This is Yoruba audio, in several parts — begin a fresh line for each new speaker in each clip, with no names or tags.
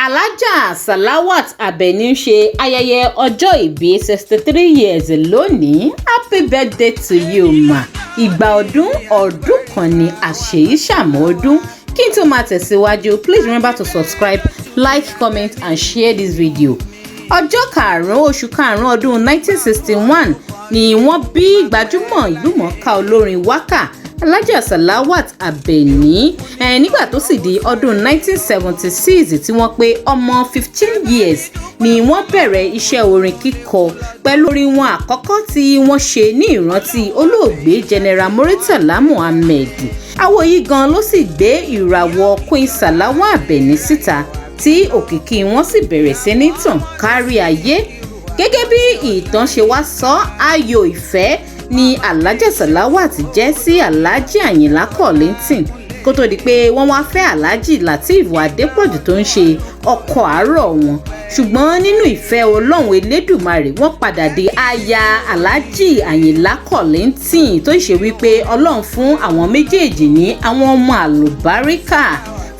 Alhaja Salawat Abeni ń ṣe ayẹyẹ ọjọ́ ìbí 63 years lónìí. Happy birthday to you, ma. Ìgbà ọdún ọdún kan ní, àṣèyí ṣàmọ́dún. Kí n tó máa tẹ̀síwájú, please remember to subscribe, like, comment and share this video. Ọjọ́ karùn-ún oṣù karùn-ún ọdún 1961 ni wọ́n bí gbajúmọ̀ ìlúmọ̀ọ́ká olórin wákà Alhaja Salawat Abeni. Nígbà tó sì di ọdún 1976 tí wọ́n pé ọmọ 15 years ni wọ́n bẹ̀rẹ̀ iṣẹ́ orin kíkọ pẹ̀lú orin wọn àkọ́kọ́ tí wọ́n ṣe ní ìrántí olóògbé General Murtala Muhammed. Àwo yìí gan ló sì gbé ìràwọ̀ Queen Salawa Abeni síta, tí òkìkí wọn sì bẹ̀rẹ̀ sí ní tàn kárí ayé. Gẹ́gẹ́ bí ìtàn ṣe wá sọ, ayò ìfẹ́ ni Alhaja Salawat jẹ́ sí Alhaji Àyìnlá Kollington kó tó di pé wọ́n wá fẹ́ Alhaji Lateef Adépọ̀jù tó ń ṣe ọkọ àárọ̀ wọn. Ṣùgbọ́n nínú ìfẹ́ Ọlọ́run Elédùmarè, wọ́n padà di aya Alhaji Àyìnlá Kollington, tó ṣe wípé Ọlọ́run fún àwọn méjèèjì ní àwọn ọmọ àlùbáríkà.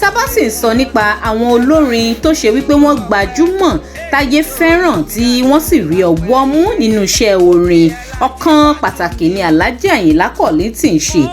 Tá bá sì ń sọ nípa àwọn olórin tó ṣe wípé wọ́n gbajúmọ̀, táyé fẹ́ràn, tí wọ́n sì rí ọwọ́ mú nínú iṣẹ́ orin, ọ̀kan pàtàkì ni Alhaji Àyìnlá Kollington ṣe.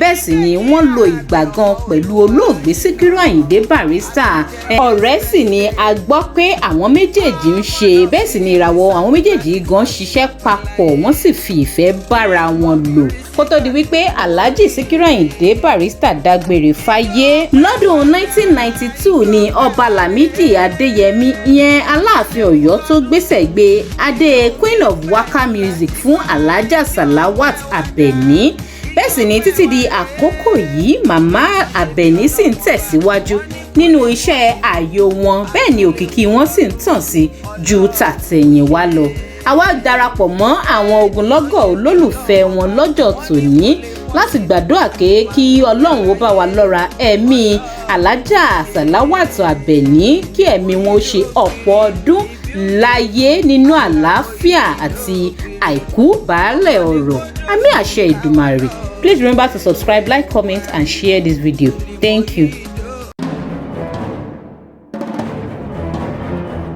Bẹ́ẹ̀ sì ni wọ́n lo ìgbà gan pẹ̀lú olóògbé Síkírù Àyìndé Barrister. Ọ̀rẹ́ sì ni a gbọ́ pé àwọn méjèèjì ń ṣe. Bẹ́ẹ̀ sì ni ìràwọ̀ àwọn méjèèjì gan ṣiṣẹ́ papọ̀, wọ́n sì fi ìfẹ́ bára wọn lò kó tó di wípé Alhaji Síkírù Àyìndé Barrister dágbére fáyé. Lọ́dún 1992 ni Ọba Lámìdí Adéyẹmí, ìyẹn Aláàfin Ọ̀yọ́, tó gbéṣẹ̀ gbé adé Queen of Waka Music fún Alhaja Salawat Abeni. Bẹ́ẹ̀ sì ni títí di àkókò yìí, Màmá Àbẹ̀ní sì ń tẹ̀síwájú nínú iṣẹ́ ààyò wọn. Bẹ́ẹ̀ ni òkìkí wọn sì ń tàn sí ju tàtẹ̀yìnwá lọ. Àwa darapọ̀ mọ́ àwọn ogunlọ́gọ̀ olólùfẹ́ wọn lọ́jọ́ tòní láti gbàdúrà pé kí Ọlọ́run ó bá wa lọ́ra ẹ̀mí Alhaja Salawat Àbẹ̀ní, kí ẹ̀mí wọn ó ṣe ọ̀pọ̀ ọdún láyé nínú àlàáfíà àti àìkú baálẹ̀ ọ̀rọ̀. Àmín, àṣẹ Ìdùmarè. Please remember to subscribe, like, comment and share this video. Thank you.